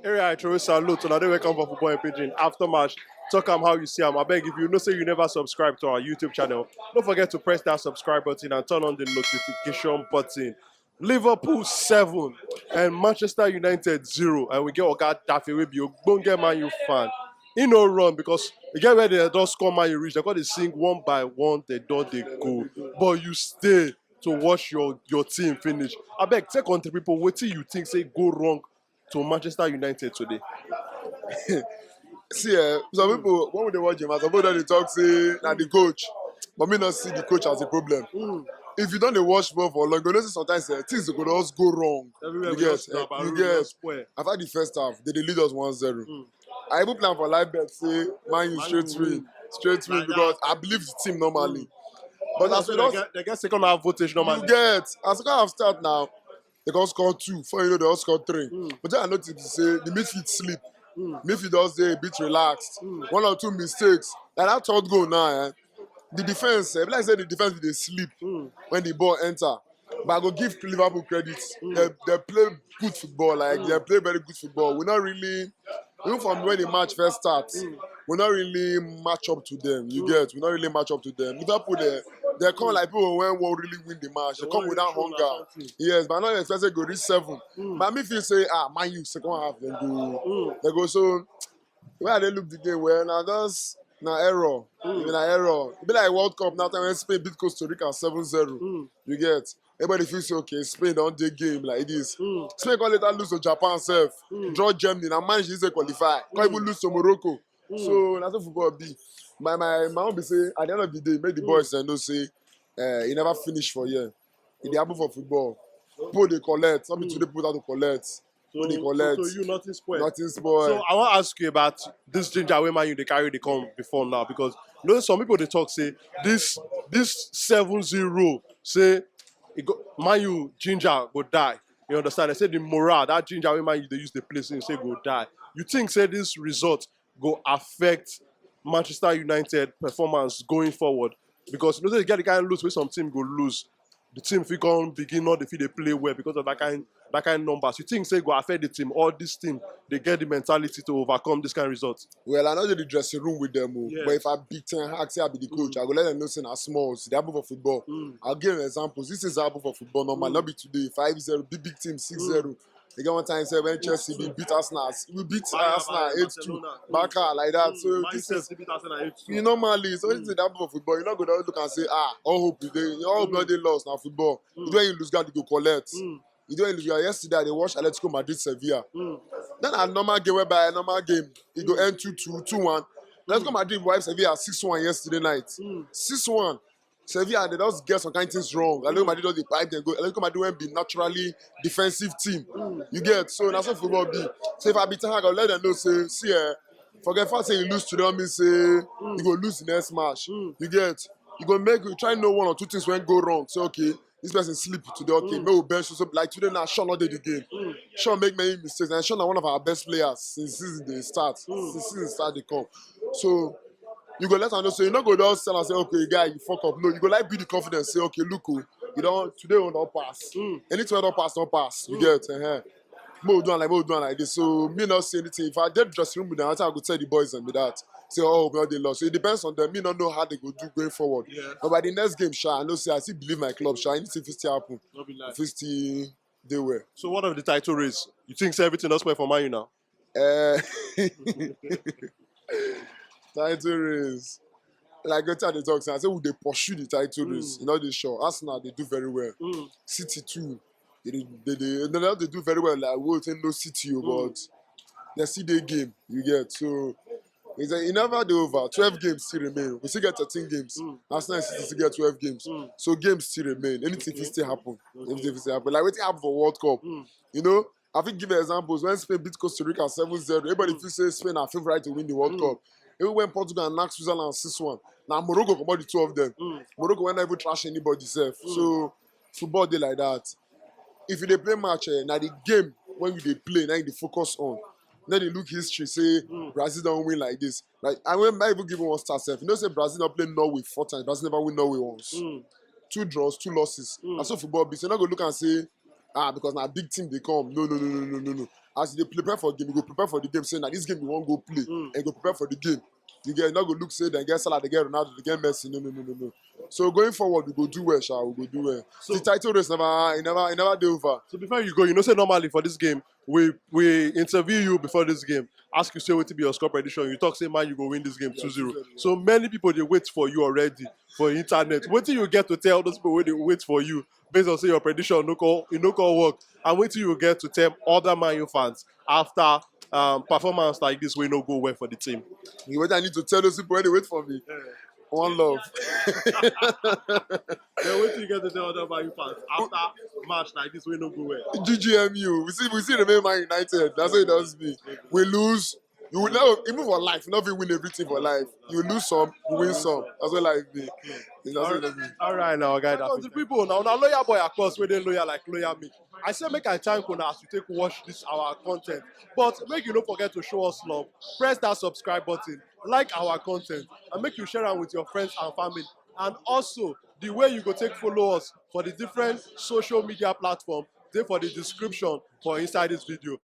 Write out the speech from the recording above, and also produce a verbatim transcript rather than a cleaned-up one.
Area I throw salute, and I dey welcome for Football in Pidgin after match. Talk am how you see am. I beg, if you know say you never subscribe to our YouTube channel, don't forget to press that subscribe button and turn on the notification button. Liverpool seven and Manchester United zero, and we get Oga Daffy wey be ogbonge Man U fan. He no run because e get where they don score Man U reach. They got to sing one by one. They don dey go, but you stay to watch your your team finish. I beg, tell country people wetin you think say go wrong to Manchester United today. See, eh, some people, when we dey watch him, some people don dey talk say na the coach, but me not see the coach as a problem. If you don dey watch ball for long, you know say sometimes eh, things go just go wrong. Everywhere You we get, just eh, grab our you room, get. just spoil. After the first half, they dey lead us one zero. I even plan for live bet say Man U straight win, straight win Like because I believe the team normally. But as we They don get, they get second half votage you normally. get as second half start now, they come score two. Before you know, they all score three. But then I noticed say the midfield sleep. Midfield just dey a bit relaxed. One or two mistakes. Like that third goal now, eh, the defense, eh, like I said, the defense dey sleep when the ball enter. But I go give Liverpool credit. They, they play good football. Like they play very good football. We not really, even from when the match first starts, we not really match up to them. You get, we not really match up to them. Liverpool, they, they come like people when will really win the match. They come without hunger. Yes, but I not expect say go reach seven. But me feel say ah, Man U second half dem go, dem go. So when I dey look the game well, na just na error. If na error, e be like World Cup now time when Spain beat Costa Rica seven zero. You get, everybody feel say okay, Spain don dey game like this. Spain come later lose to Japan sef, draw Germany, na Man U dey qualify, come even lose to Morocco. So na so football be. My my my own be say at the end of the day, make the boys dem know say eh, e never finish for here. E dey happen for football. People dey collect, some people dey put out to collect. People dey So, collect. so you nothing spoil. Nothing spoil. So I want to ask you about this ginger wey Man U dey carry dey come before now, because you know some people dey talk say this this seven zero say e go, Man U ginger go die. You understand? They say the morale, that ginger wey Man U dey use dey play since, say go die. You think say this result go affect Manchester United performance going forward? Because you know say you get the kind of lose wey some team go lose. The team fit come begin not dey fit dey play well because of that kind that kind numbers. You think say e go affect the team? All this team dey get the mentality to overcome this kind of result. Well, I know the dressing room with them, oh, Yes. But if I be Ten Hag, say I be the coach, I go let them know say na small. They happen for football. I'll give them examples. This is happen for football normal. Not be today. Five zero, big big team, six zero. They get one time say when Chelsea we beat Arsenal, we beat Arsenal eight two. Barca like that. So this is you normally, so this is happen for football. You not go down look and say ah, all hope is there. All hope not dey lost now football. You don't lose, God you go collect. You don't lose. Yesterday I dey watch Atletico Madrid Sevilla. Then a normal game whereby a normal game it go end two two, two one. Atletico Madrid wipe Sevilla six one yesterday night. Six one. Sevilla they just get some kind things wrong. Atletico Madrid just dey pipe them go. Atletico Madrid wey be naturally defensive team. You get, so na so football be. So if I be Ten Hag, I go let them know say see eh, forget first say you lose today, don't mean say you go lose the next match. You get, you go make you try know one or two things when go wrong. Say okay, this person sleep today. Okay, make we bench so like today now. Shaw not dey the game. Shaw make many mistakes and Shaw na one of our best players since season dey start. Since season start dey come, so you go let am know say you no go just tell am say okay, guy, you fuck up. No, you go like build the confidence. Say okay, look, oh, you don today we don pass. Anything wey don pass don pass. You get, uh-huh. Make we do am like make we do am like this. So me not say anything. If I dey dressing room with them, I think I go tell the boys and be that. Say oh, we not dey lost. So it depends on them. Me not know how they go do going forward. But by the next game, sha, I know say I still believe my club, sha. Anything fit still happen. No be lie. Fit still dey well. So what of the title race? You think say everything don spoil for Man U now? Uh, title race. Like wetin I dey talk, say I say we dey pursue the title race. You know the sure. Arsenal they do very well. City too. They dey, they, dey, they, dey do very well. Like we say no City, oh, but they see the game. You get, so it's a, it never dey over. Twelve games still remain. We still get thirteen games. Arsenal and City still get twelve games. So games still remain. Anything fit still happen. Anything fit still happen. Like wetin happen for World Cup. You know, I fit give examples when Spain beat Costa Rica seven zero. Everybody feel say Spain are favorite to win the World Cup. Even when Portugal knock Switzerland six one, now Morocco comot the two of them. Morocco wey not even trash anybody sef. So football dey like that. If you dey play match, eh, na the game when you dey play, na you dey focus on. No dey look history, say Brazil don win like this. Like I when I even give one stat sef. You know say Brazil don play Norway four times. Brazil never win Norway once. Two draws, two losses. Na so football be. So you no go look and say Ah, because na big team dey come. No, no, no, no, no, no, no. As you dey prepare for game, you go prepare for the game. Say na this game you wan go play, Mm. and you go prepare for the game. You get, you no go look say dem get Salah, dem get Ronaldo, dem get Messi. No, no, no, no, no. So going forward, we go do well, sha. We go do well. So- The title race never, e never, e never dey over. So before you go, you know say normally for this game, we we interview you before this game, ask you say wetin be your score prediction. You talk say Man U go win this game two zero. So many people dey wait for you already for internet. Wetin you get to tell those people wey dey wait for you based on say your prediction no call e no call work, and wetin you get to tell other Man U fans after um, performance like this wey no go well for the team. You, wetin I need to tell those people wey dey wait for me? One love. Then wetin you get to tell other Man U fans after match like this wey no go well? G G M U. We see, we see remain Man United. That's what it does me. We lose. You will never, even for life, you never win everything for life. You lose some, you win some. That's what life be. That's what it does me. All right, now, guy. That's the people now. Now, loyal boy, of course, wey dey loyal like loyal me. I say make I thank una as you take watch this our content, but make you no forget to show us love. Press that subscribe button, like our content, and make you share am with your friends and family. And also, the way you go take follow us for the different social media platform dey for the description for inside this video.